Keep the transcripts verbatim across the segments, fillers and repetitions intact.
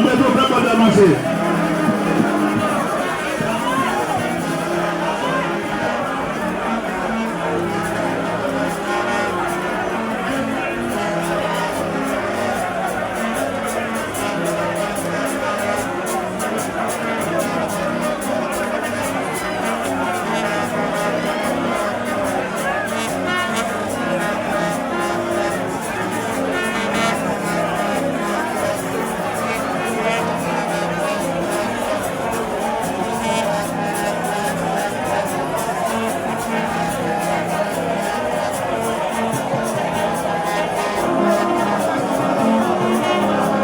Mete w fè banda mache.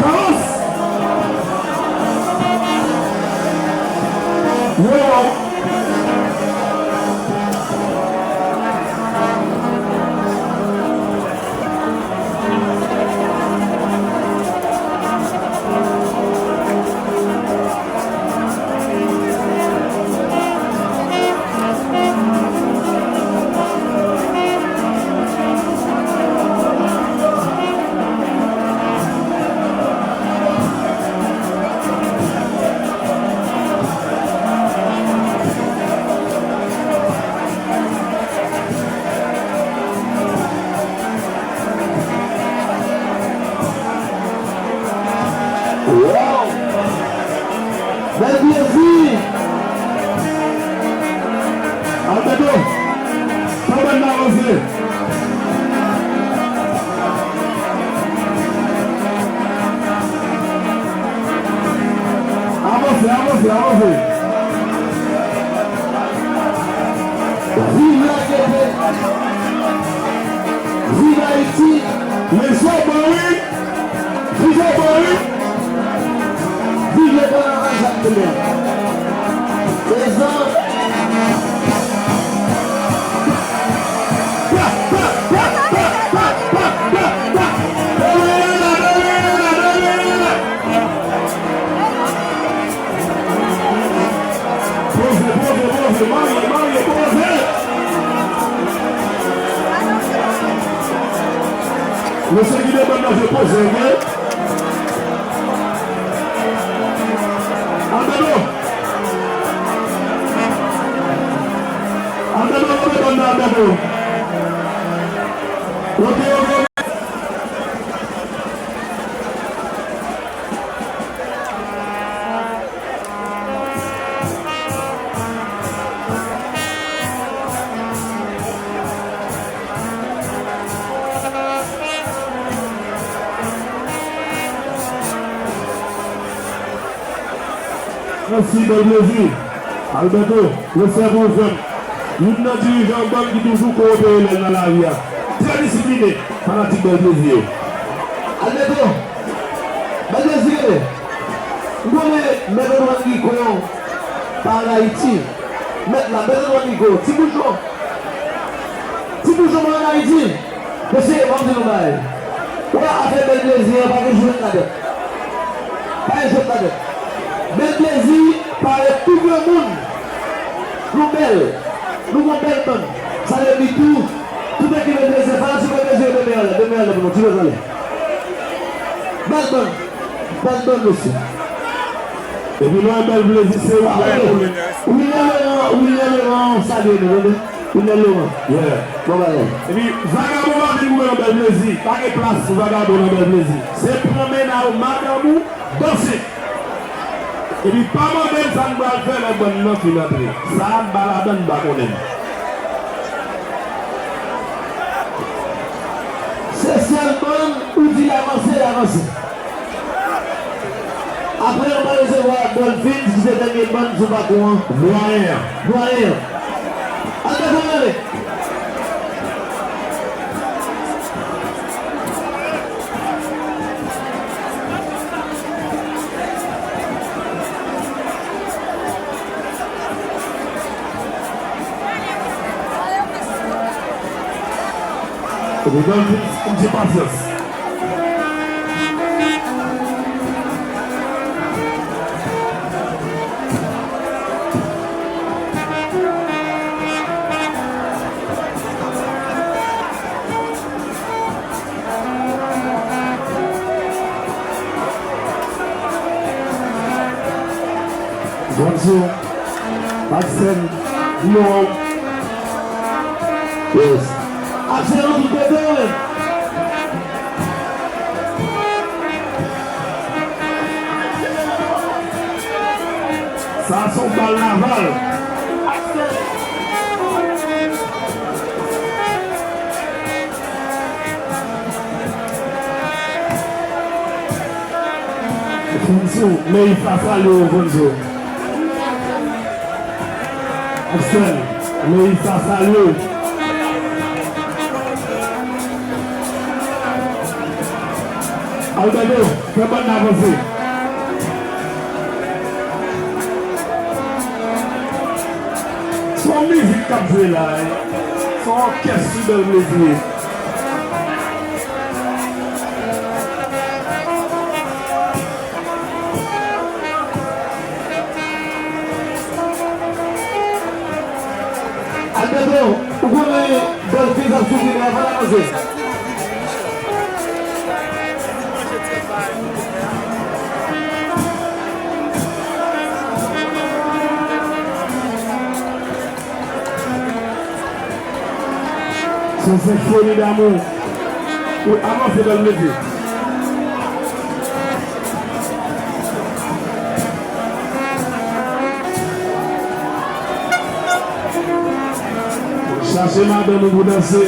Kawòs! Yo! Wow! Bèl plezi! Albedo, fè bann nan avanse! Avanse, avanse, avanse! Viv la Gete! Viv Ayiti! Men sa bon wi! Viv Ayiti! Viv le kanaval Jakmèl! Prezan! Poze, poze, poze, marye, marye, poze. Mesye ki depann nan je poze, oke? Albedo. Albedo, nou depann nan Albedo. Oke, oke, oke. Mèsi, bèl plezi. Alberto, respè pou ou, frè m. Youn nan dirijan urban ki toujou kowopere lè l nan lari a. Trè disipline, fanatik bèl plezi yo. Alberto, bèl plezi, kenbe. M konnen mèt Antoine Rico pa ann Ayiti. Mèt la, mèt Antoine Rico, ti bouchon. Ti bouchon pa ann Ayiti. Mesye, ban m di nou bagay. Ou wè afè bèl plezi an, pa gen jwèt ladan. Pa gen jwèt ladan. Bèl plezi parèt tou granmoun. Nou bèl. Nou gon bèl bann. Salye Bitou. Tout ekip bèl plezi. Fanatik bèl plezi yo demen anlè. Demen anlè pou nou. Ti bèl anlè. Bèl bann. Bèl bann, mesye. Epi lè bèl plezi, se ou menm pou li. Wilner Laurent, Wilner Laurent, salye nou, tande? Wilner Laurent. Yeah. Bon bagay. Epi vagabon pa vin goumen nan bèl plezi. Pa gen plas pou vagabon nan bèl plezi. Se pran mennaj ou madanm ou, danse. Epi pa mande m sa n pral fè lè bann nan fin antre. Sa a m pa ladan, m pa konnen. Se sèl bann ou di l avanse, l avanse. Apre, nou pral resevwa Dolphins, ki se dènye bann sou pakou an. Dwayen an. Dwayen an. Al defann ale. Epi Dolphins, m di pasyans. Bonjou. Aksèl. Non. Yes. Aksèl, nou tout kote. Sa se yon bal naval. Fonso, Meyis sa salye w, Fonso. Aksèl, Meyis sa salye w. Alberto, fè bann nan avanse. Se yon mizik k ap jwe la, wi. Se yon òkès ki bèl plezi. Alberto, ou konnen Dolphy ap soutni nou, fò n avanse. Se yon senfoni damou. Wi, avanse, bèl mesye. Chache madanm ou pou danse.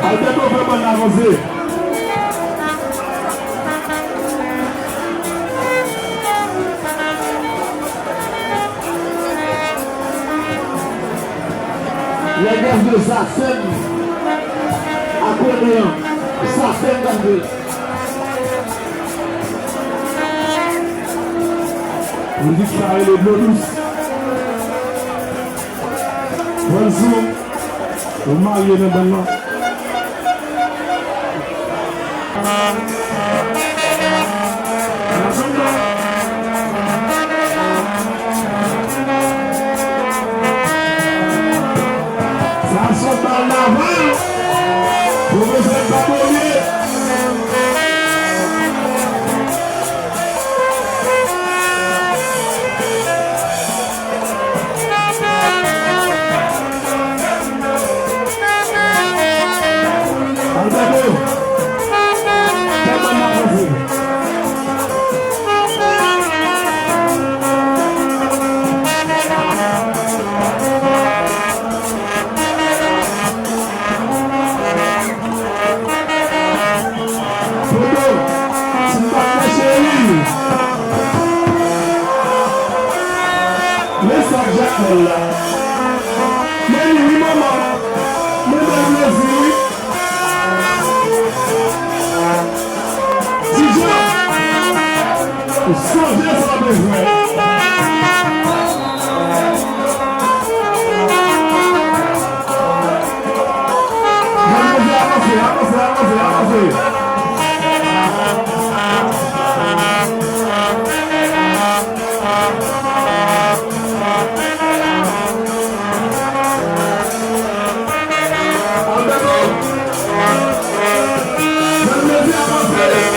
Alberto, fè bann nan avanse. Lè gaz de Sasèn ak René an, Sasèn k ap jwe. Mizik sa rele Dlo Dous. Bonjou. Ou marye nan bann nan. Sa se bal naval. Pwofesè Babolye. Poto, ti patnè cheri. Men sa k Jakmèl la. Men li wi manman. Men bèl plezi wi. Ti Jan, ou sonje sa w te fè. Avanse, avanse, avanse, avanse, avanse. Alberto, avanse.